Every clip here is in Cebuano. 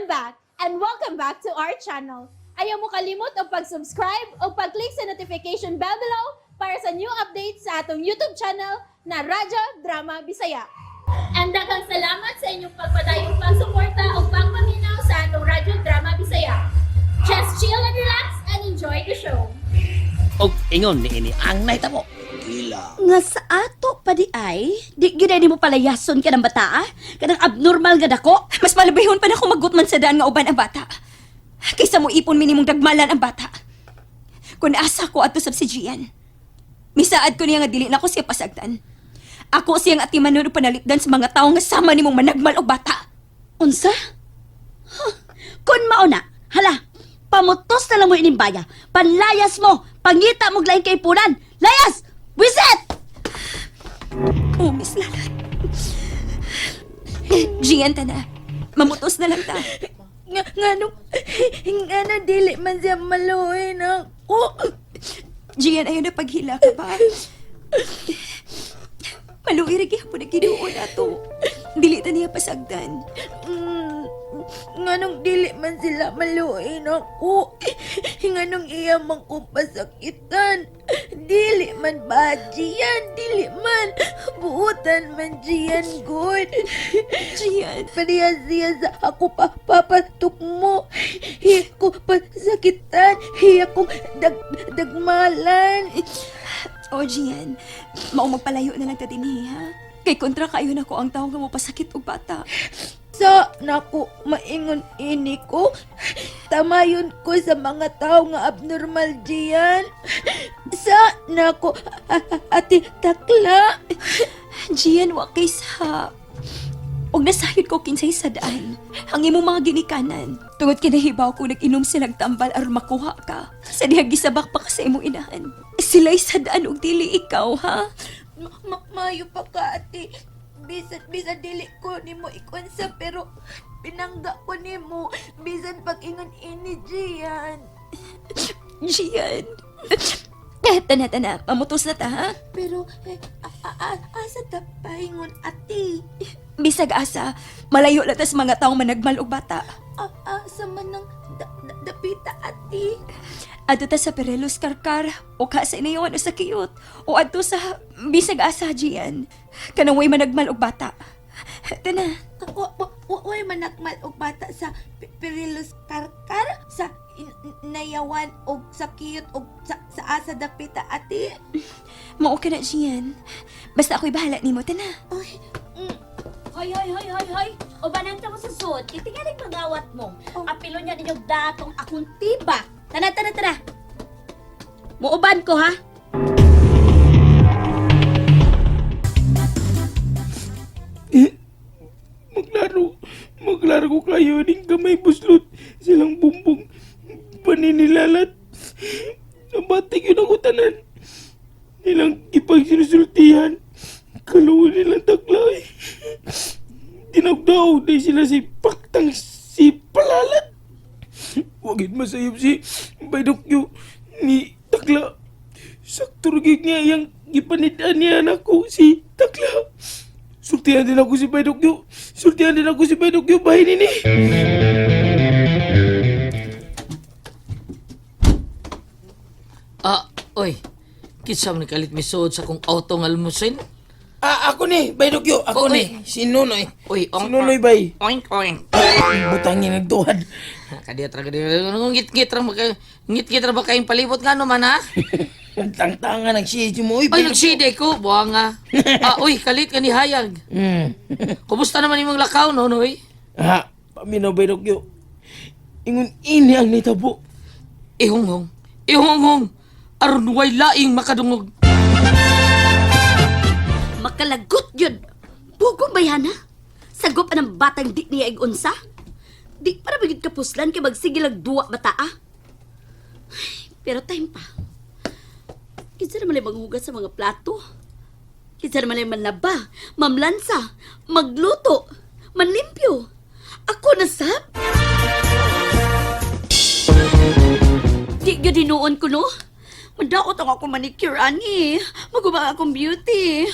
I'm back and welcome back to our channel. Ayaw mo kalimot og pag-subscribe o pag-click sa notification bell below para sa new updates sa atong YouTube channel na Radyo Drama Bisaya. And daghang salamat sa inyong pagpadayong pagsuporta o pagpaminaw sa atong Radyo Drama Bisaya. Just chill and relax and enjoy the show. Og ingon niini ang nahitabo. Gila. Nga sa ato pa di ay, di gyud ay nimo palayason ka ng bata, ah? Kanang abnormal nga dako. Mas malabihon pa na kung magutman sa daan nga uban ang bata. Kaysa mo ipon minimong dagmalan ang bata. Kung asa ko adto sa si Gian. Misaad ko niya nga dili na ko siya pasagdan. Ako siyang atimanon o panalipdan sa mga tawo nga sama nimong managmal og bata. Unsa? Huh. Kun mao na, hala, pamutos na lang mo ining baya. Panlayas mo, pangita mo laing kaipunan. Layas! Wiset! Oh, Miss Lalat. Gian, tana. Mamutos na lang ta. Nga, nga no, nga na dili man siya maluoy na ako. Gian, ayaw na paghila ka ba? Maluwi ra gihapon ang Ginoo nato. Dili ta niya pasagdan. Nga nung dili man sila maluoy na ako. Nga nung iya man ko pasakitan. Dili man ba, Gian? Dili man. Buutan man, Gian, good. Gian. Parehas siya sa ako pa papatok mo. Hiya ko pasakitan. Hiya kong dagmalan. O, Gian, mao magpalayo na lang ta dinhi, ha? Kay kontra kayo na ko ang tawo nga mopasakit og bata. Sa nako maingon ini ko. Tamayon ko sa mga tao nga abnormal diyan. Sa nako ati takla. Gian, wa kay sa. Og nasayod ko kinsay sa daan. Ang imong mga ginikanan. Tungod kinahibaw ko nag-inom silang tambal aron makuha ka. Sa dihang gisabak pa ka sa imong inahan. Sila'y sa daan og dili ikaw, ha? Mayo pa ka ate. Bisan bisan dili ko nimo ikonsa pero pinangga ko nimo bisan pag ingon ini Gian. Gian. Eh, tana, tana. Mamutos na ta, ha? Pero eh, asa ta paingon ate? Bisag asa, malayo lang tas mga taong managmal og bata. Asa man ng dapita ate? Adto ta sa Perelos Karkar, o ka sa Inayon o sa Kiyot, o adto sa bisag asa, Gian. Kanang way managmal og bata. Tana, Way manakmal og bata sa Perilos Karkar sa Nayawan og sa Kiyot og sa asa dapita ate. mao ka na, Gian. Basta ako'y bahala nimo, tana. Ay, Hoy, hoy, hoy, hoy, hoy. Ubanan ka mo sa sud. Itingaling pagawat mo. Apilo niya ninyong datong akong tiba. Tana, tana, tana. Muuban ko, ha? Maglaro, maglaro ko kayo ning gamay buslot. Silang bumbong paninilalat. Nabatik yun ako tanan. Nilang ipag sinusultihan. Kaluwa nilang taklay. Tinagdaw na sila si Paktang si Palalat. Wagin masayop si Baydokyo ni Takla. Sakto gig niya yang gipanidaan niya nako si Takla. Sultihan din ako si Baydokyo. Sultihan din ako si Baydokyo. Bahin ini. Ah, oy. Kinsa man kalit misuod sa kong auto nga almusin? Ah, ako ni, Baydokyo. Ako Oy. ni. Si Nunoy. Oy, Si Nunoy bay. Oink oink. Butangin nagtuwad. Kadiya tra kadiya. Ngit-ngit ra maka ngit-ngit ra ba kayong palibot nga no man ha? Tangtanga nagsiyo mo. Uy, Oy, nagside ko, buwanga. Ah, oy, kalit ka ni hayag. Kumusta naman imong lakaw no, Noy? Ha, paminaw Baydokyo. Ingon ini ang nitabo. Ihonghong. Ihonghong. Aron way laing makadungog. Makalagot yun. Bugong bayana. Sagop ang batang di niya igunsa. Di para bagid kapuslan kay magsigilag duwa bata ah. Ay, pero time pa. Kinsa naman ay manghugas sa mga plato? Kinsa naman ay manlaba, mamlansa, magluto, manlimpyo. Ako na sab. Di gyud hinuon ko no. Mandaot ang ako manicure ani. Maguba akong beauty.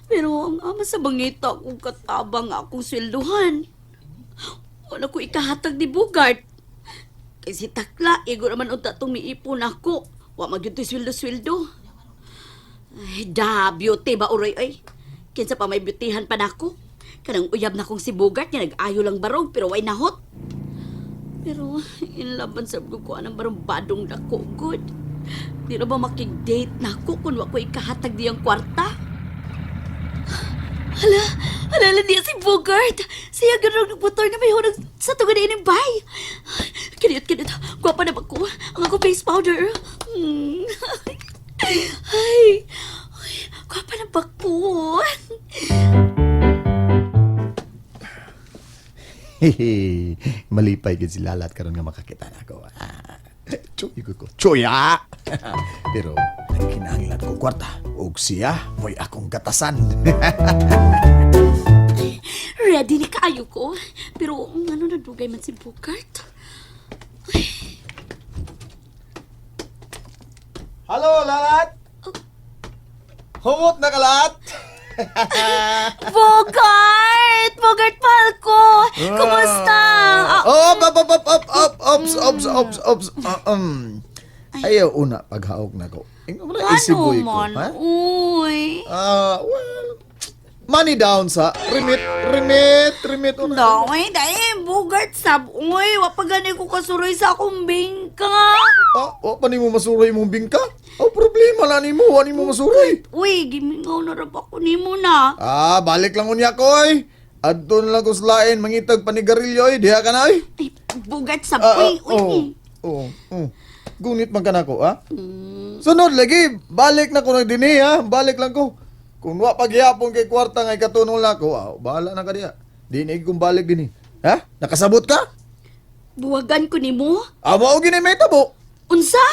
Pero ang ama sa bangita kong katabang akong swelduhan. Wala ko ikahatag ni Bugart. Kay si Takla, igo naman unta tong miipon ako. Wa magyud to'y sweldo-sweldo. Ay, da, beauty ba uroy ay. Kinsa pa may beautyhan pa nako. Kanang uyab na kong si Bugart nga nag-ayo lang barog pero way nahot. Pero inlaban sa ko anang barong badong dako good. Di na ba makig-date nako kung wa ko ikahatag diyang kwarta? Hala, hala, hala niya si Bogart. Siya ganun nagmotor na may hunag sa tugod na bay. Kinit, kinit. Gwapa na ba ko? Ang ako face powder. Ay, ay, gwapa na ba ko? Hehe. Malipay gid si Lalat karon nga makakita na ako. Ah, Chuy ko ko. Chuya! Pero nagkinahanglan ko kwarta ug siya mo'y akong gatasan. Ready ni kaayo ko. Pero ano na dugay man si Bogart? Hello, Lalat! Humot na kalat! Bogart! Bogart Palco! Kumusta? Ah, Oh, up, up, up, up, up, ops, ops, ops, ops. Ayaw una paghaog na ko. Ingon mo na ano isiboy ko, man? ha? Uy. Ah, well, money down sa remit, remit, remit una. Dahil, dahil, Bogart sab. Uy, wa pa gani ko kasuroy sa akong bingka. Ah, wa pa nimo masuray imong bingka? Oh, problema na nimo, wa nimo masuray. Uy, gimingaw na rab ako nimo na. Ah, balik lang unya ko oy. Adto na lang ko sa lain, mangitag panigarilyo oy, diha ka na oy. Ay, Bogart sab. Ah, Uy, ah, uy. oh, oh, oh. Gunit man ka nako, ha? Sunod lagi, balik na ko na dinhi ha. Balik lang ko. Kung wa pagyapon kay kwarta ngay katunong lang ko, ah, bahala na ka diha. Di na kung balik dinhi. Ha? Nakasabot ka? Buwagan ko nimo. Ah, mao gini may tabo. Unsa?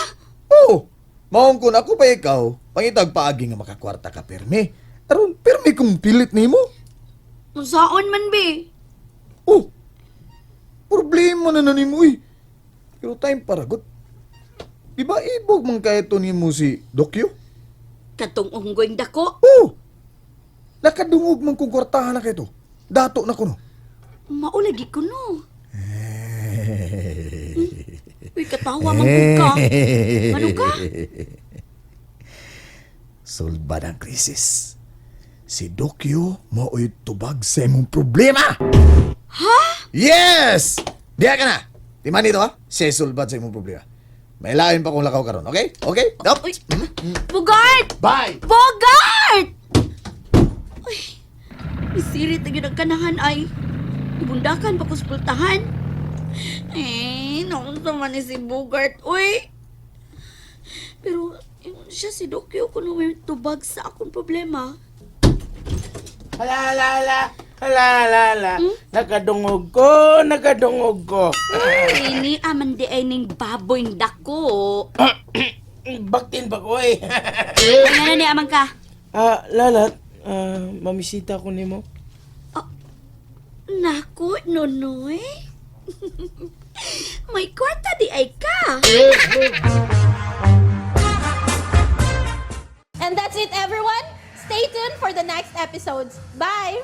Oo. Maong kun ako pa ikaw, pangitag paagi nga makakwarta ka pirmi. Aron pirmi kong pilit nimo. Unsaon man be? Oh. Problema na na nimo eh. Pero time paragot. Di ba ibog man kaya to nimo si Dokyo? Katong unggoing dako. Oh. Nakadungog man kong kwartahan na kay to. Dato na kuno. Maulagi ko no. Uy, katawa man ko ka. Ano ka? Solba ng krisis. Si Dokyo mao'y tubag sa imong problema. Ha? Yes! Diya ka na. Di man dito ha? Siya sulbad sa imong problema. May lain pa kong lakaw karon, okay? Okay? Nope. Uy, Bogart! Bye! Bogart! Uy, isirit na gyud ang kanahan ay. Ibundakan pa ko sa pultahan. Eh, naunsa man ni si Bogart, uy. Pero, ingon siya si Dokyo kung may tubag sa akong problema. Hala, hala, hala. Hala, hala, hala. Nakadungog ko, nakadungog ko. Ini aman di ay ning baboy dako. Baktin ba ko eh? Ay, ano ni amang ka? Ah, Lalat, ah, mamisita ko nimo. Naku, Nonoy. May kwarta di ay ka. And that's it, everyone. Stay tuned for the next episodes. Bye!